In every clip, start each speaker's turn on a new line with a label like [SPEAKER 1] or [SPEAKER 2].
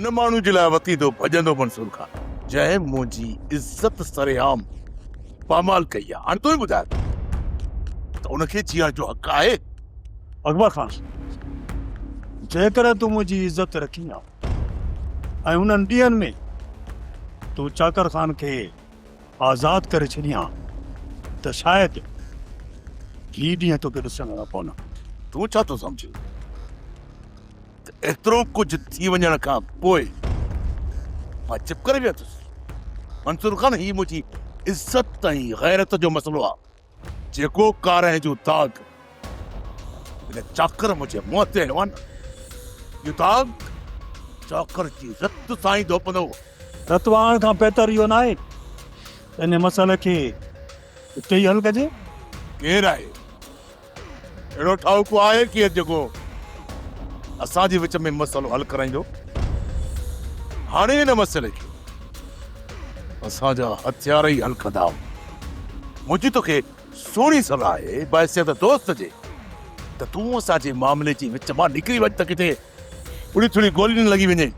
[SPEAKER 1] ان ماڻهو جي لاء وتين ٿو ڀڄندو منصور خان، جنهن منهنجي عزت سرعام پامال ڪئي آهي. هاڻي تون ئي ٻڌاء ته ان کي جيئڻ جو حق آهي؟
[SPEAKER 2] اڪبر خان، جيڪڏهن تون منهنجي عزت رکين ها ۽ انهن ڏينهن ۾ تون چاڪر خان کي آزاد ڪري ڇڏين ها ته شايد هي ڏينهن توکي ڏسڻا نه پون ها.
[SPEAKER 1] تون ڇا ٿو سمجهين ته ايترو ڪجهه ٿي وڃڻ کان پوء مان چپ ڪري ويهندس؟ منصور خان هي منهنجي عزت ۽ غيرت جو مسئلو آهي. جيڪو ڪارنهن جو داغ هن چاڪر منهنجي منهن تي هنيو آهي نه، اهو داغ چاڪر جي رت سان ئي ڌوپندو.
[SPEAKER 2] رت وهائڻ کان بهتر اهو ناهي ته ان مسئلي کي اتي ئي حل ڪجي؟
[SPEAKER 1] ڪير آهي؟ اهڙو ٺاهوڪو آهي ڪير جيڪو اسان جي وچ ۾ مسئلو حل ڪرائيندو؟ هاڻي ان مسئلي کي اسان جا هٿيار ئي حل ڪندا. منهنجي توکي سهڻي صلاح آهي بحيثيت دوست جي ته تون اسان جي معاملي جي وچ مان نڪري وڃ ته ڪٿي اڙي ٿڙي گولي نه لڳي وڃي.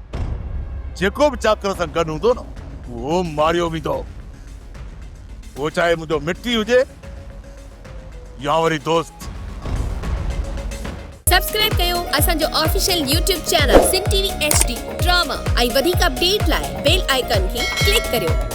[SPEAKER 1] جيڪو به چاڪر سان گڏ هوندو نه اهو ماريو ويندو. اهو چاهي منهنجو مٽ ئي هجي يا وري دوست.
[SPEAKER 3] سبسڪرائب ڪيو اسان جو official YouTube channel Sindh T V H D drama ۽ وڌيڪ اپڊيٽ لاء بيل آئيڪان کي ڪلڪ ڪريو.